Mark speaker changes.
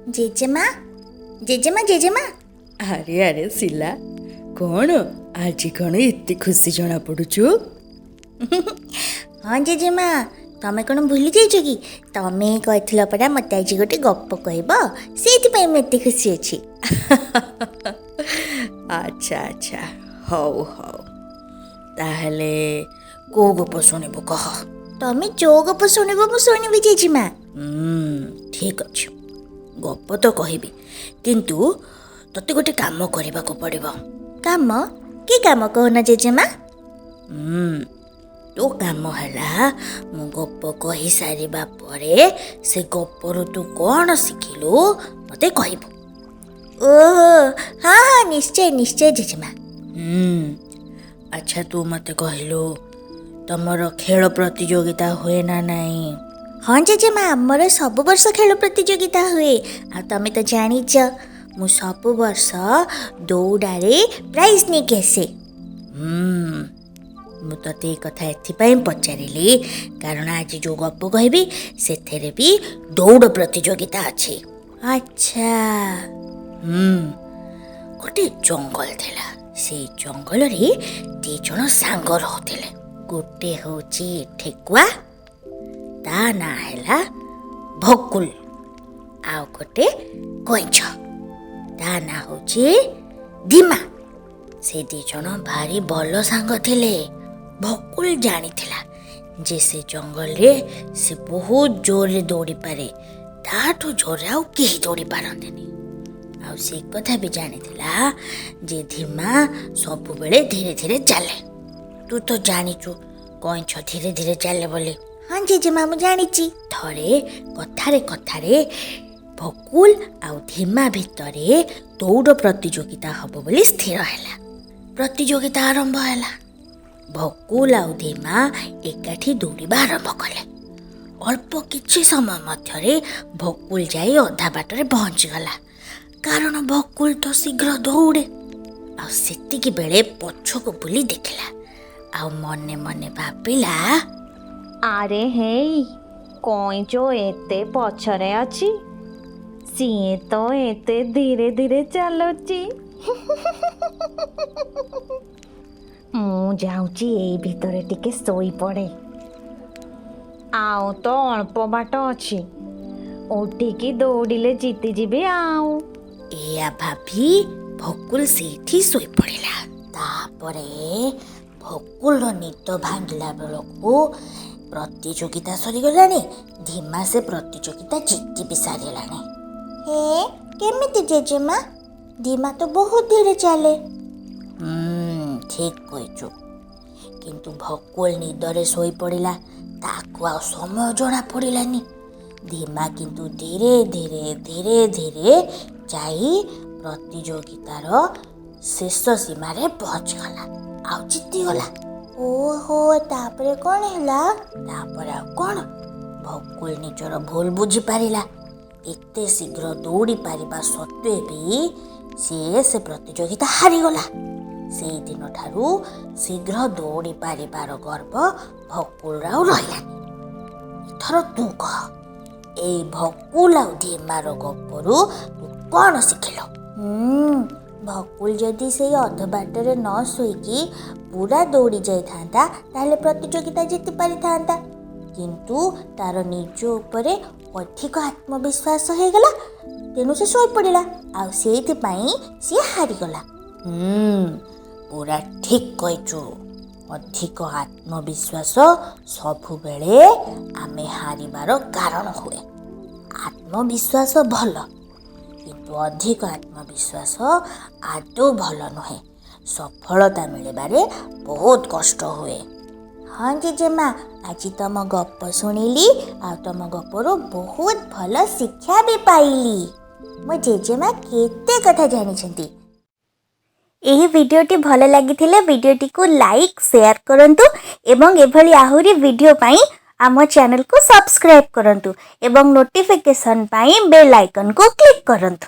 Speaker 1: ଜେଜେମା, ଜେଜେମା, ଜେଜେମା।
Speaker 2: ଆରେ ଆରେ ଶିଲା, କ'ଣ ଆଜି କ'ଣ ଏତେ ଖୁସି ଜଣା ପଡୁଛୁ?
Speaker 1: ହଁ ଜେଜେମା, ତମେ କ'ଣ ଭୁଲି ଯାଇଛ କି? ତମେ କହିଥିଲ ପରା ମୋତେ ଆଜି ଗୋଟେ ଗପ କହିବ, ସେଇଥିପାଇଁ ମୁଁ ଏତେ ଖୁସି ଅଛି।
Speaker 2: ଆଚ୍ଛା ଆଚ୍ଛା, ହଉ ହଉ, ତାହେଲେ କୋଉ ଗପ ଶୁଣିବୁ କହ?
Speaker 1: ତମେ ଯୋଉ ଗପ ଶୁଣିବ ମୁଁ ଶୁଣିବି ଜେଜେମା।
Speaker 2: ଠିକ୍ ଅଛି, ଗପ ତ କହିବି, କିନ୍ତୁ ତୋତେ ଗୋଟେ କାମ କରିବାକୁ ପଡ଼ିବ।
Speaker 1: କାମ? କି କାମ କହୁନ ଜେଜେମା?
Speaker 2: ତୋ କାମ ହେଲା, ମୁଁ ଗପ କହିସାରିବା ପରେ ସେ ଗପରୁ ତୁ କ'ଣ ଶିଖିଲୁ ମୋତେ କହିବୁ।
Speaker 1: ଓହୋ, ହଁ ହଁ, ନିଶ୍ଚୟ ନିଶ୍ଚୟ ଜେଜେମା।
Speaker 2: ଆଚ୍ଛା, ତୁ ମୋତେ କହିଲୁ, ତମର ଖେଳ ପ୍ରତିଯୋଗିତା ହୁଏ ନା ନାହିଁ?
Speaker 1: ହଁ ଜେଜେମା, ଆମର ସବୁ ବର୍ଷ ଖେଳ ପ୍ରତିଯୋଗିତା ହୁଏ। ଆଉ ତମେ ତ ଜାଣିଛ, ମୁଁ ସବୁ ବର୍ଷ ଦୌଡ଼ାରେ ପ୍ରାଇଜ୍ ନେଇକି ଆସେ।
Speaker 2: ମୁଁ ତୋତେ ଏ କଥା ଏଥିପାଇଁ ପଚାରିଲି, କାରଣ ଆଜି ଯେଉଁ ଗପ କହିବି ସେଥିରେ ବି ଦୌଡ଼ ପ୍ରତିଯୋଗିତା ଅଛି।
Speaker 1: ଆଚ୍ଛା।
Speaker 2: ଗୋଟେ ଜଙ୍ଗଲ ଥିଲା। ସେଇ ଜଙ୍ଗଲରେ ଦି ଜଣ ସାଙ୍ଗ ରହୁଥିଲେ। ଗୋଟେ ହେଉଛି ଠେକୁଆ, ତା ନାଁ ହେଲା ଭକୁଲ, ଆଉ ଗୋଟେ କଇଁଛ, ତା ନାଁ ହେଉଛି ଧୀମା। ସେ ଦି ଜଣ ଭାରି ଭଲ ସାଙ୍ଗ ଥିଲେ। ଭକୁଲ ଜାଣିଥିଲା ଯେ ସେ ଜଙ୍ଗଲରେ ସେ ବହୁତ ଜୋରରେ ଦୌଡ଼ିପାରେ, ତାଠୁ ଜୋରରେ ଆଉ କେହି ଦୌଡ଼ି ପାରନ୍ତିନି। ଆଉ ସେ କଥା ବି ଜାଣିଥିଲା ଯେ ଧୀମା ସବୁବେଳେ ଧୀରେ ଧୀରେ ଚାଲେ। ତୁ ତ ଜାଣିଛୁ କଇଁଛ ଧୀରେ ଧୀରେ ଚାଲେ ବୋଲି।
Speaker 1: ହଁ ଜେଜେମା, ମୁଁ ଜାଣିଛି।
Speaker 2: ଥରେ କଥାରେ କଥାରେ ଭକୁଲ ଆଉ ଧୀମା ଭିତରେ ଦୌଡ଼ ପ୍ରତିଯୋଗିତା ହେବ ବୋଲି ସ୍ଥିର ହେଲା। ପ୍ରତିଯୋଗିତା ଆରମ୍ଭ ହେଲା। ଭକୁଲ ଆଉ ଧୀମା ଏକାଠି ଦୌଡ଼ିବା ଆରମ୍ଭ କଲେ। ଅଳ୍ପ କିଛି ସମୟ ମଧ୍ୟରେ ଭକୁଲ ଯାଇ ଅଧା ବାଟରେ ପହଞ୍ଚିଗଲା, କାରଣ ଭକୁଲ ତ ଶୀଘ୍ର ଦୌଡ଼େ। ଆଉ ସେତିକି ବେଳେ ପଛକୁ ବୁଲି ଦେଖିଲା ଆଉ ମନେ ମନେ ଭାବିଲା,
Speaker 3: ଆରେ ହେଇ, କଇଁଚ ଏତେ ପଛରେ ଅଛି, ସିଏ ତ ଏତେ ଧୀରେ ଧୀରେ ଚାଲୁଛି। ମୁଁ ଯାଉଛି ଏଇ ଭିତରେ ଟିକେ ଶୋଇପଡ଼େ, ଆଉ ତ ଅଳ୍ପ ବାଟ ଅଛି, ଉଠିକି ଦୌଡ଼ିଲେ ଜିତିଯିବି ଆଉ।
Speaker 2: ଏଇଆ ଭାବି ଭକୁଲ ସେଇଠି ଶୋଇପଡ଼ିଲା। ତାପରେ ଭକୁଲର ନିଦ ଭାଙ୍ଗିଲା ବେଳକୁ ପ୍ରତିଯୋଗିତା ସରିଗଲାଣି, ଧୀମା ସେ ପ୍ରତିଯୋଗିତା ଜିତି ବି ସାରିଲାଣି।
Speaker 1: ହେ, କେମିତି ଜେଜେମା? ଧୀମା ତ ବହୁତ ଧୀରେ ଚାଲେ।
Speaker 2: ଠିକ୍ କହିଛୁ, କିନ୍ତୁ ଭକୁଲ ନିଦରେ ଶୋଇପଡ଼ିଲା, ତାକୁ ଆଉ ସମୟ ଜଣା ପଡ଼ିଲାନି। ଧୀମା କିନ୍ତୁ ଧୀରେ ଧୀରେ ଧୀରେ ଧୀରେ ଯାଇ ପ୍ରତିଯୋଗିତାର ଶେଷ ସୀମାରେ ପହଞ୍ଚିଗଲା ଆଉ ଜିତିଗଲା।
Speaker 1: ଓହୋ, ତାପରେ କ'ଣ ହେଲା?
Speaker 2: ତାପରେ ଆଉ କ'ଣ, ଭକୁଲ ନିଜର ଭୁଲ ବୁଝିପାରିଲା। ଏତେ ଶୀଘ୍ର ଦୌଡ଼ି ପାରିବା ସତ୍ତ୍ୱେ ବି ସିଏ ସେ ପ୍ରତିଯୋଗିତା ହାରିଗଲା। ସେଇଦିନଠାରୁ ଶୀଘ୍ର ଦୌଡ଼ି ପାରିବାର ଗର୍ବ ଭକୁଲର ଆଉ ରହିଲାନି। ଏଥର ତୁ କହ, ଏଇ ଭକୁଲ ଆଉ ଧୀମାର ଗପରୁ ତୁ କ'ଣ ଶିଖିଲୁ?
Speaker 1: ଭକୁଲ ଯଦି ସେଇ ଅଧ ବାଟରେ ନ ଶୋଇକି ପୁରା ଦୌଡ଼ି ଯାଇଥାନ୍ତା, ତାହେଲେ ପ୍ରତିଯୋଗିତା ଜିତି ପାରିଥାନ୍ତା। କିନ୍ତୁ ତାର ନିଜ ଉପରେ ଅଧିକ ଆତ୍ମବିଶ୍ୱାସ ହେଇଗଲା, ତେଣୁ ସେ ଶୋଇପଡ଼ିଲା ଆଉ ସେଇଥିପାଇଁ ସିଏ ହାରିଗଲା।
Speaker 2: ପୁରା ଠିକ୍ କହିଛୁ। ଅଧିକ ଆତ୍ମବିଶ୍ୱାସ ସବୁବେଳେ ଆମେ ହାରିବାର କାରଣ ହୁଏ। ଆତ୍ମବିଶ୍ୱାସ ଭଲ, କିନ୍ତୁ ଅଧିକ ଆତ୍ମବିଶ୍ୱାସ ଆଦୌ ଭଲ ନୁହେଁ। ସଫଳତା ମିଳିବାରେ ବହୁତ କଷ୍ଟ ହୁଏ।
Speaker 1: ହଁ ଜେଜେମା, ଆଜି ତମ ଗପ ଶୁଣିଲି ଆଉ ତମ ଗପରୁ ବହୁତ ଭଲ ଶିକ୍ଷା ବି ପାଇଲି। ମୋ ଜେଜେମା କେତେ କଥା ଜାଣିଛନ୍ତି। ଏହି ଭିଡ଼ିଓଟି ଭଲ ଲାଗିଥିଲେ ଭିଡ଼ିଓଟିକୁ ଲାଇକ୍, ସେୟାର କରନ୍ତୁ ଏବଂ ଏଭଳି ଆହୁରି ଭିଡ଼ିଓ ପାଇଁ ଆମ ଚ୍ୟାନେଲକୁ ସବସ୍କ୍ରାଇବ୍ କରନ୍ତୁ ଏବଂ ନୋଟିଫିକେସନ୍ ପାଇଁ ବେଲ୍ ଆଇକନ୍କୁ କ୍ଲିକ୍ କରନ୍ତୁ।